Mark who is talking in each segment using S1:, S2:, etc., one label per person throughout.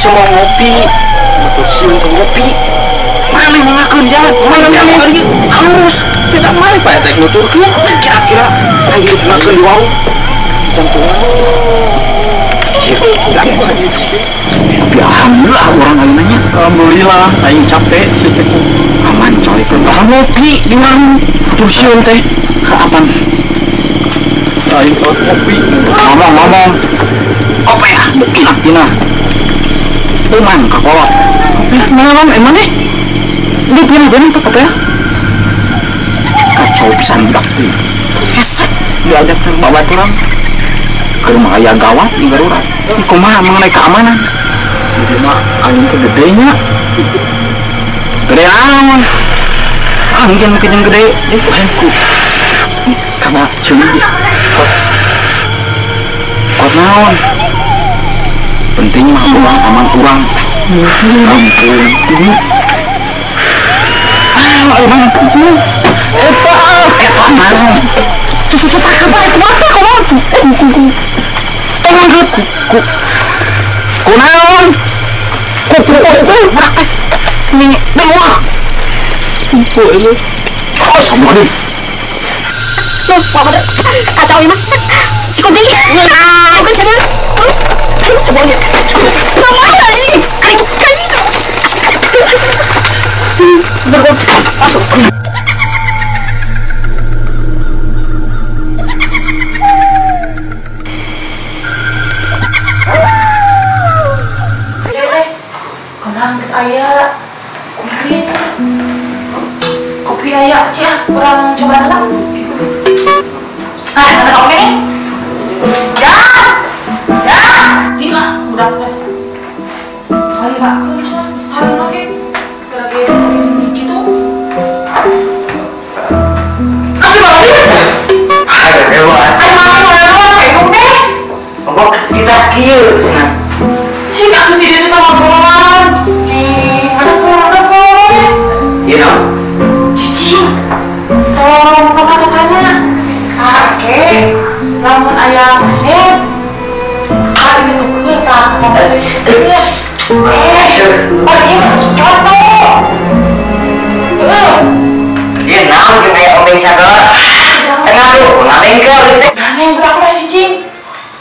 S1: Semua ngopi, motor siung ke ngopi. Mana yang ngakeun jalan? Mana yang ngakeun halus. Tidak mana Pak teh nuturkeun kira-kira ayo ngakeun di warung. Tentu. Tapi alhamdulillah orang ayeuna nya.
S2: Alhamdulillah aing capek sih teh.
S1: Aman coy, keur ngopi di warung. Tur sieun teh ka apan?
S2: Aing telat ngopi.
S1: Ngomong-ngomong. Apa ya? Pinah-pinah. Kuman kakolot. Kopi naon emang nih? Ini pinah-pinah teh kopi ya? Kacau pisan budak teh. Hesek diajak teh babaturan. Ke rumah aya gawat di darurat. Kumaha mengenai keamanan?
S2: Jadi mah angin teh gede nya.
S1: Gede naon? Angin mungkin yang gede.
S2: Lain ku. Karena ceuli je.
S1: Kuat naon? Penting mah urang aman urang. Ampun. Ah, mana? Eta, eta naon? Tuh tuh tak kabar itu mata kumaha? Ku. Tong ku. Ku naon? Ku ku ku budak teh. Nih, dewa.
S2: Ku ini.
S1: Oh, sama nih.
S3: Loh, apa kacau ini mah. Si kunti. Ah, bukan sana. Coba lihat. Mama, ini kali kali.
S1: Bergol. Masuk.
S4: Kumaha geus aya kumplit. Kopi aya cia, urang coba lah. Ah, ada oke nih. Ya. Ya, lima udah teh. Kali Pak keun sarin oge. Gara-gara sarin gitu. Kasih balik.
S5: Aduh, dewas.
S4: Ay, mama mau kayak teh.
S5: Pokok kita kieu cenah.
S4: Cing atuh ti dieu teh ngobrolan. Nih, ada apa?
S5: Ieu naon?
S4: Cicing. Tolong bapak tanya. Sake, lamun aya kasep. Ah, itu tukeun tah ka oh iya contoh. Heeh.
S5: Ieu naon jeung aya obeng sagala? Tengah lu, ngabengkel ieu teh.
S4: Gandeng budak mah cicing.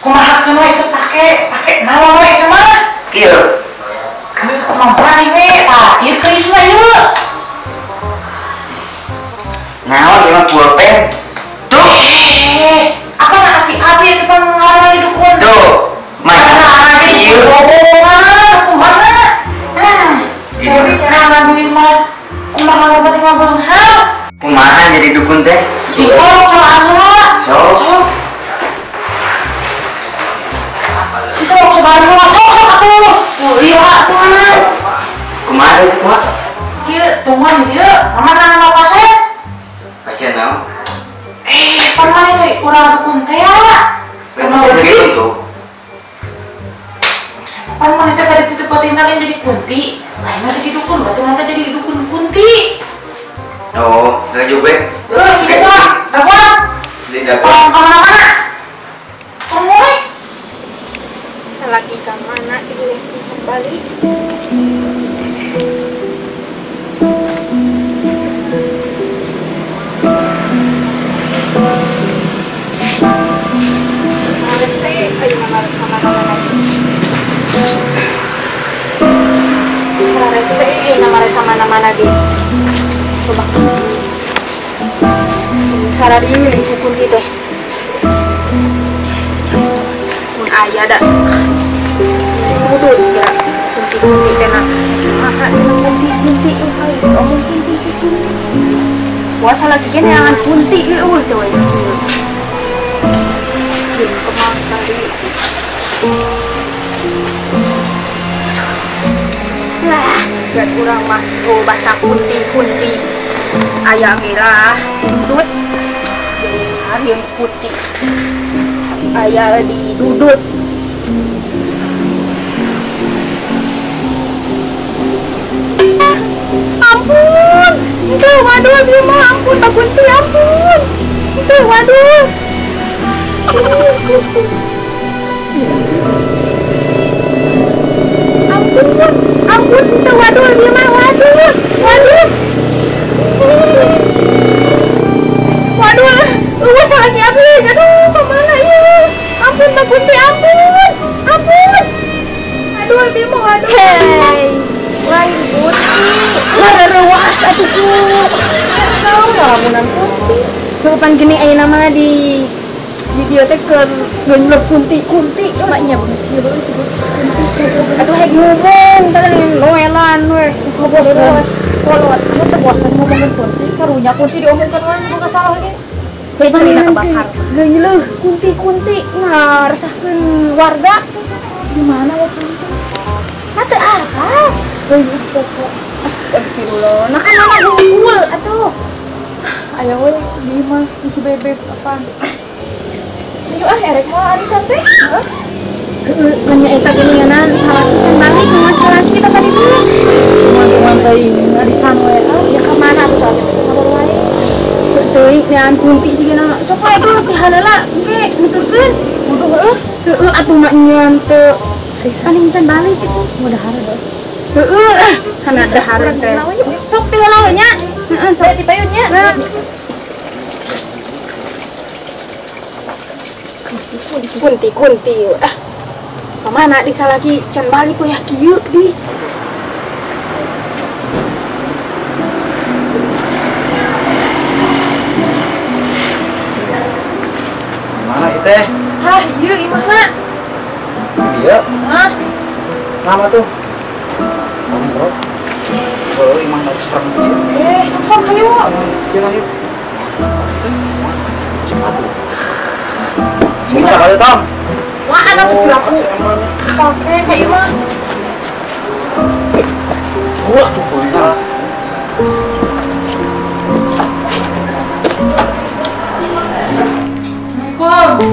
S4: Kumaha keun we itu pake, pake naon we itu mah?
S5: Kieu.
S4: Keur kumaha we tah, ieu kerisna ieu.
S5: Naon ieu mah pulpen? Tuh.
S4: Apa nak api-api itu pengaruh di dukun?
S5: Tuh. Mana ieu?
S4: Kumaha? Nah, duit mah kumaha loba teh mah beunghar.
S5: Kumaha jadi dukun teh?
S4: Sok cobaan heula.
S5: Sok.
S4: Si sok cobaan heula. Sok sok atuh. Lihat atuh.
S5: Kumaha deui kumaha?
S4: Kieu tungguan ieu. Mana nama pasien?
S5: Pasien naon?
S4: Pan mana teh urang dukun teh ya?
S5: Pasien jadi dukun.
S4: Pan mana teh tadi titip patingan jadi kunti, lainnya jadi dukun, berarti mana jadi dukun kunti.
S5: Oh, nggak juga.
S4: Gitu lah, dapat.
S5: Tidak.
S4: Tolong ke mana-mana. Tolong mulai.
S3: Lagi ke mana ini kembali? Mana-mana di coba sengsara di lingkukun gitu mun aya da mudun kira kunti-kunti kena maka cenah kunti-kunti ayo omong kunti-kunti puasa lagi gini jangan kunti eueuh teh we kemang tadi lah dan urang mah oh bahasa kunti-kunti aya merah dudut jadi saring kunti aya di dudut ampun itu waduh ieu mah ampun tak kunti ampun itu waduh Ampun, ampun, teu wadul ieu mah wadul, wadul. Wadul, eueuh salaki abdi, aduh kemana ieu? Ampun, ampun, ampun, ampun. Aduh, ieu mah wadul. Hei, lain kunti. Larerewas atuh ku. Tahu lamunan kunti. Tuh pan gini ayeuna mah di video teh keur geunleup kunti-kunti maknya ieu bae disebut kunti. Atuh haek ngomong teh noelan we kabosan. Kolot anu teh bosan ngomongkeun kunti, karunya kunti diomongkeun wae boga salah ge. Hei cerita kebakar. Geunleuh kunti-kunti ngaresahkeun warga. Di mana we kunti? Nah teu apa? Geunleuh pokok. Astagfirullah. Nah kan mana hungkul atuh. Aya we di imah si bebek apaan. Ayo ah erek mau arisan teh. Heeh, nanya eta geuninganan salaki can balik kumaha salaki eta tadi tuh.
S4: Cuman teuing arisan we ah.
S3: Ya ka mana atuh tadi teh kabar wae. Teuing nean kunti sigana sok we tuh ti haleula engke nuturkeun. Bodoh heueuh. Heueuh atuh mah nyeun teu arisan can balik kitu.
S4: Mudah-mudahan deh.
S3: Heueuh, kana dahar teh. Sok ti heula we nya. Heeh, sok ti payun nya. Kunti kunti ah kemana di salaki can balik ya kieu di
S1: mana itu teh?
S4: Hah, ieu imahna.
S1: Ieu.
S4: Hah?
S1: Nama tuh. Bro. Oh, imahna serem ieu.
S4: Eh, sok hayu.
S1: Ieu hayu. Bisa kali Tom.
S4: Wah, ada tuh pelaku. Oke, kayak mah.
S1: Wah, tuh bener.
S4: Assalamualaikum.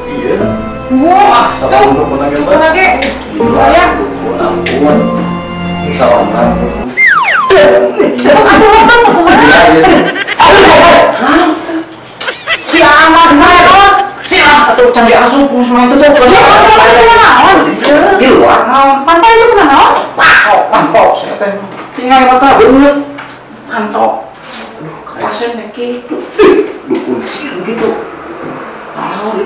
S2: Iya.
S4: Wah, tuh. Lagi. Ya.
S2: Ampun. Salam.
S4: Si Ahmad mah
S1: si Ahmad tuh canggih asup semua itu tuh. Di luar naon?
S4: Pantai itu kemana naon?
S1: Pantau, pantau saya teh. Tinggal mata bener. Pantau. Aduh, kawasan kayak gitu. Dukun sih gitu.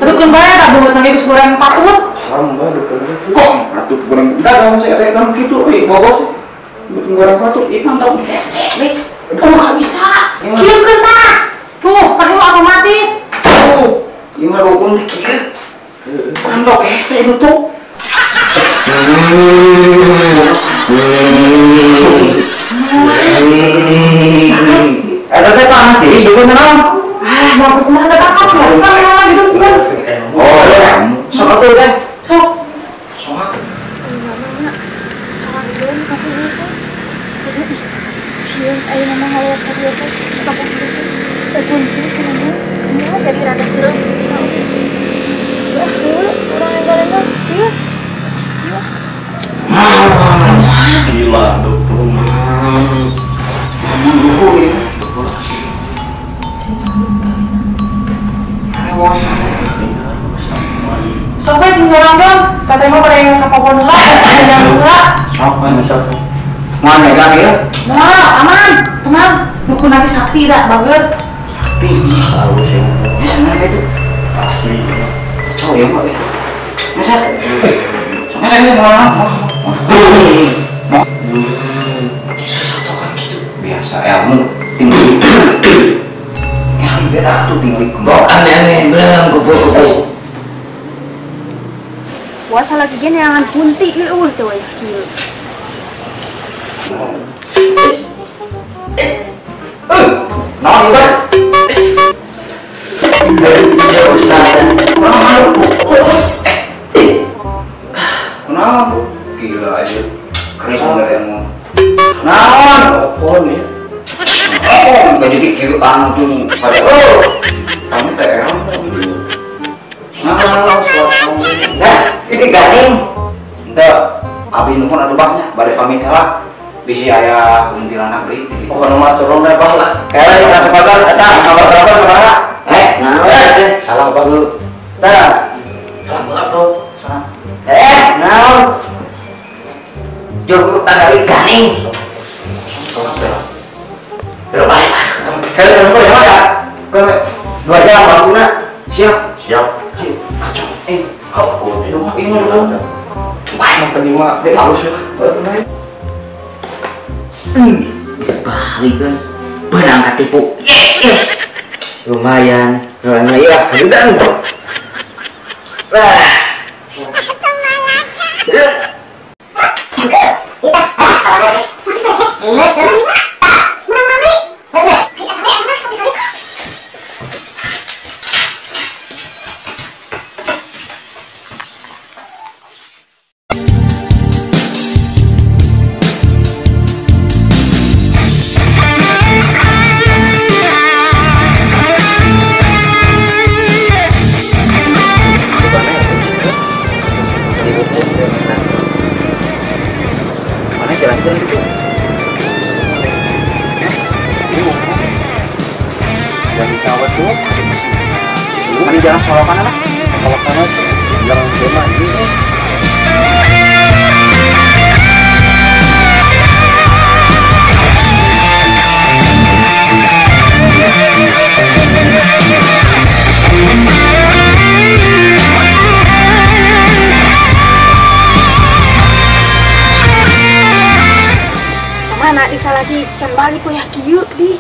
S4: Dukun bae tak buat lagi geus goreng patut.
S2: Sama dukun itu.
S1: Kok patut goreng? Enggak dong saya teh kan gitu, eh bobot. Dukun goreng patut, ieu pantau hese nih.
S4: Oh, enggak bisa. Kieu keun tah. Tuh, pakai otomatis.
S1: Tuh, ieu mah dukun teh kieu. Pantau hese nutup. Eta teh panas sih, dukun naon?
S4: Ah, mau kumaha da bakat ya? Kan naon di dukun.
S1: Oh, sok atuh teh.
S4: Sok.
S1: Sok.
S3: Sok dulu kampung ieu teh. Ih, sieun ayeuna mah hayang ka dieu teh kampung ieu teh. Kunti kumaha? Nya jadi rada serem. Wah, urang enggal-enggal sieun.
S2: Gila dukun.
S1: Dukun ya.
S4: Sok we jeung urang dong, katanya mah pada yang ka kobon heula, yang heula.
S1: Sok we sok. Moal megang ieu?
S4: Moal, aman, tenang. Dukun lagi sakti dah, banget.
S1: Sakti
S2: halus ya.
S1: Ya sebenarnya itu
S2: asli.
S1: Kacau ya, Mak. Ngeser. Ngeser ini mau mau. Mau. Sesuatu kan gitu. Biasa ilmu tinggi. Kali beda tuh tinggi kembang.
S5: Aneh-aneh belum kupu-kupu.
S3: Puasa lagi gini jangan kunti eueuh teh we kieu.
S1: Naon ieu, Bang?
S5: Ya Ustaz.
S1: Kunaon? Gila aja. Keris bener yang mau. Naon?
S2: Telepon ya.
S1: Oh, enggak jadi kieu anu tuh pada. Oh. Kamu teh. Nah, nah,
S5: ini gading.
S1: Ente, abi nuhun atuh bah nya, bade pamit heula. Bisi aya kuntilanak deui.
S2: Pokona mah corong deh bah lah.
S1: Eh, rasa kabar eta, kabar berapa sabaraha?
S5: Eh, naon teh?
S2: Salah bah dulu.
S1: Tah,
S5: Pagawe ganing. Bro bae. Kalau ya. Kalau 2 jam wakuna. Siap.
S2: Siap.
S1: Ayo, kacau. Oh, ini mah.
S2: Wah, yang penting mah halus ya.
S5: Bisa balik kan. Benang ketipu. Yes, yes. Lumayan. Lumayan ya, udah. Wah.
S1: Jalan solokan lah,
S2: solokan aja, jalan tema ini.
S3: Kemana bisa lagi can balik ya kieu di.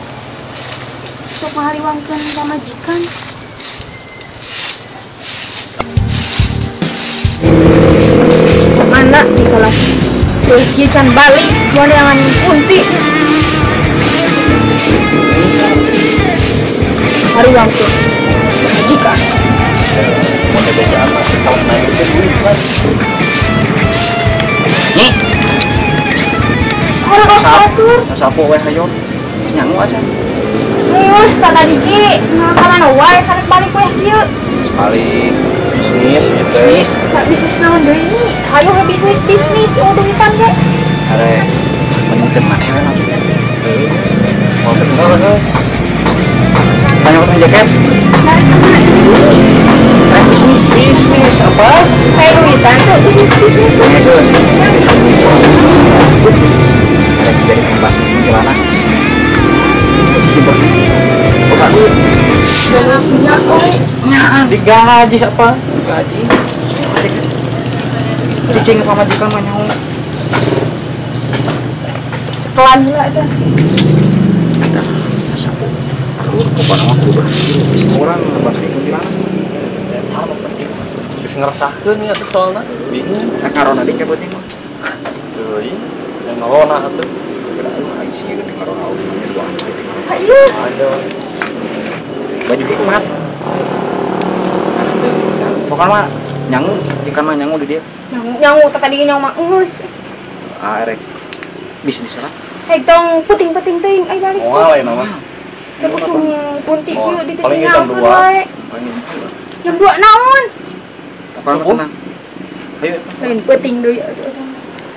S3: Sok ngaliwangkeun pamajikan. Mana bisa lagi terus can balik mau dengan kunti hari waktu jika
S5: nih
S1: sapu weh hayo nyangu aja
S3: terus sana diki nah kamana wae karek balik weh kieu
S1: balik
S2: bisnis gitu.
S1: Bisnis.
S3: Nah, bisnis naon deui ini? Hayo we bisnis oh duitan ge.
S1: Are penting maneh we maksudnya.
S2: Mau bener lah.
S1: Banyak orang jaket.
S3: Dari kemana ini?
S1: Rek bisnis.
S2: Bisnis apa?
S3: Kayak duitan tuh bisnis.
S1: Rek jadi kembas celana. Buka duit.
S3: Jangan punya oi.
S1: Nyaan
S2: digaji apa?
S1: Gaji. Cicing pamajikan mah nyaho.
S3: Cekelan heula eta.
S1: Sapu. Pokona mah kudu berhasil. Urang ngebasmi kuntilanak.
S2: Eta mah penting. Geus ngeresahkeun ya tuh soalna. Bingung.
S1: Karona deui penting mah.
S2: Teuing, yang ngarona atuh.
S1: Aing sih geuning ngarona oge mah dua.
S3: Ayo.
S1: Baju hikmat. Pokoknya mah nyangu, ikan mah nyangu di dia.
S3: Nyangu, tadi nyangu mah geus.
S1: Ah, rek. Bisnis lah.
S3: Hei tong puting-puting teuing ai balik.
S2: Moal lain mah.
S3: Terus kunti kieu di
S2: paling jam 2.
S3: Jam 2 naon?
S1: Pokoknya tenang. Ayo.
S3: Lain puting deui atuh.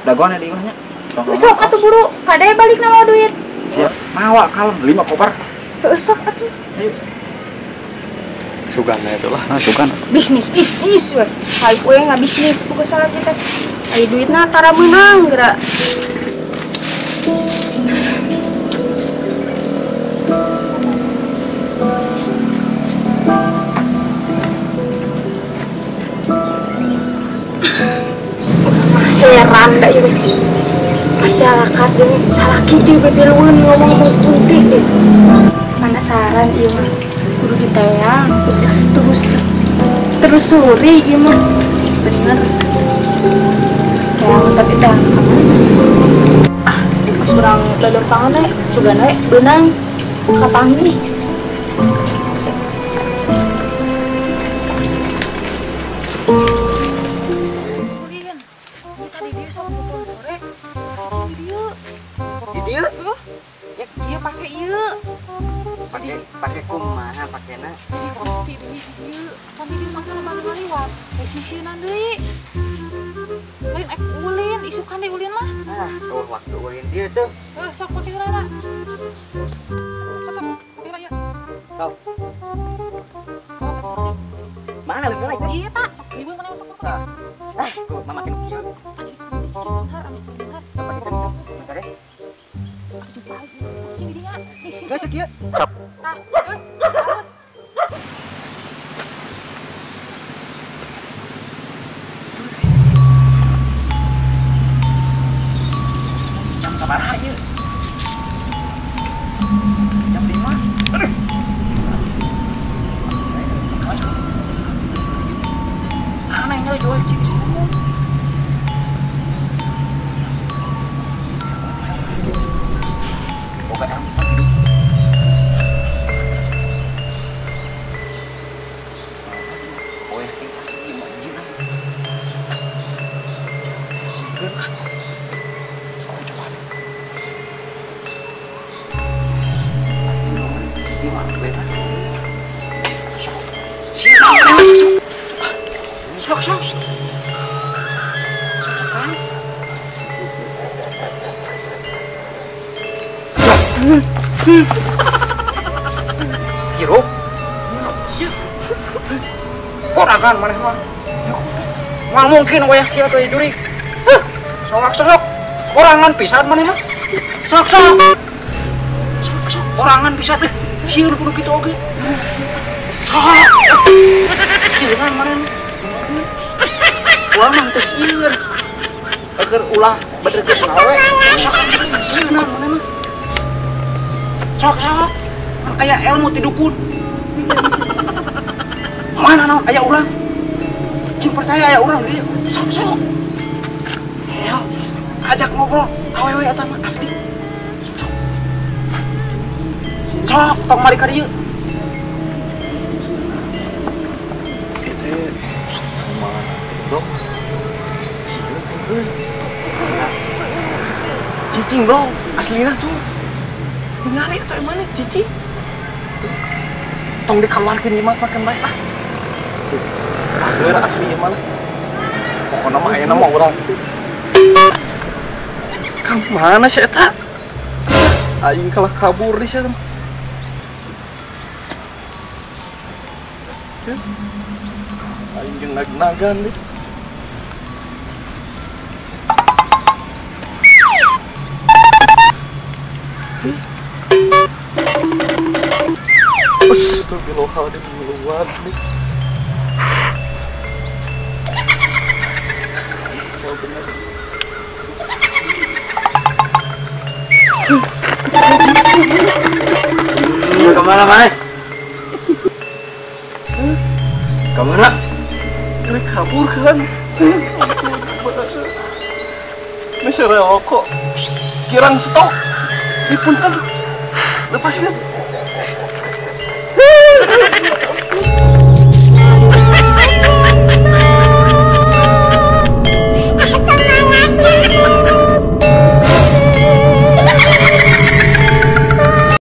S1: Dagoan di imahnya.
S3: Sok atuh buru, kade balik na mau duit.
S1: Siap. Mawa kalem 5 koper.
S3: Heuh sok atuh.
S1: Ayo.
S2: Sugan itulah.
S1: Nah, sugan.
S3: Bisnis we. Hayu we ngabisnis bukan salah kita. Ayo duitna tara meunang geura. Heran da ieu. Masyarakat jeung salaki deui bebelueun ngomong-ngomong kunti deh. Penasaran ieu mah. Kudu diteang terus suri ieu mah bener teang tapi teang ah pas urang lelempang we sugan we beunang kapanggih. Tadi dia sok kumpul sore cicing di dieu.
S5: Di dieu?
S4: Iya pake ieu.
S5: Pakai kumaha pakena?
S4: Jadi kunti deui di dieu. Kan di dieu mah lebar ngaliwat. Rek sisieunnan deui. Lain ek ulin, isukan deui ulin mah.
S5: Ah, tuh waktu ulin dieu tuh.
S4: Heuh, sok pake heula. Sok pake heula ya.
S5: Sok. Mana leungeun itu?
S4: Iya tak, sok ieu mana sok pake.
S5: Ah, kok mama makin kieu.
S4: Jadi kunti cicing benghar, ame benghar.
S5: Pake
S1: Geus kieu. Sok.
S3: Tah, geus. Terus.
S1: Jam sabaraha ieu? Jam 5. Aduh. Aneh nyari jual cik sih. Boga ilmu hidup. Oh ya, asli mah jieu. Sieun ah. Oh coba. Di mana beda? Sok. Sok sok. Sok sok kan. Hirup. Korakan maneh mah. Moal mungkin wayah kieu teh jurig. Sok sok. Korangan pisan maneh mah. Sok sok. Sok sok korangan pisan deh. Sieun kudu kitu oge. Sok. Sieun maneh mah. Ulah mah teu sieun. Agar ulah bedregeun awe. Sok sieun maneh mah. Sok sok. Aya ilmu ti dukun. Mana naon aya urang? Cing percaya aya urang di dieu. Sok sok. Ya, ajak ngobrol awewe eta mah asli. Sok. Sok tong mari ka dieu.
S2: Teh kumaha bro? Sieun Cicing bro, aslina tuh. Ningali atuh emang cicing. Tong dikeluarkeun ieu mah pakeun bae lah. Kager asli ieu mah. Pokona mah ayeuna mah urang. Kang mana sih eta? Aing kalah kabur di sia mah. Aing jeung nag-nagan deh. Astagfirullahaladzim, keluar nih. Oh, bener.
S5: Kemana mana? Kemana?
S2: Ini kabur kan? Ini rokok. Kirang stok. Ini punten. Lepaskan.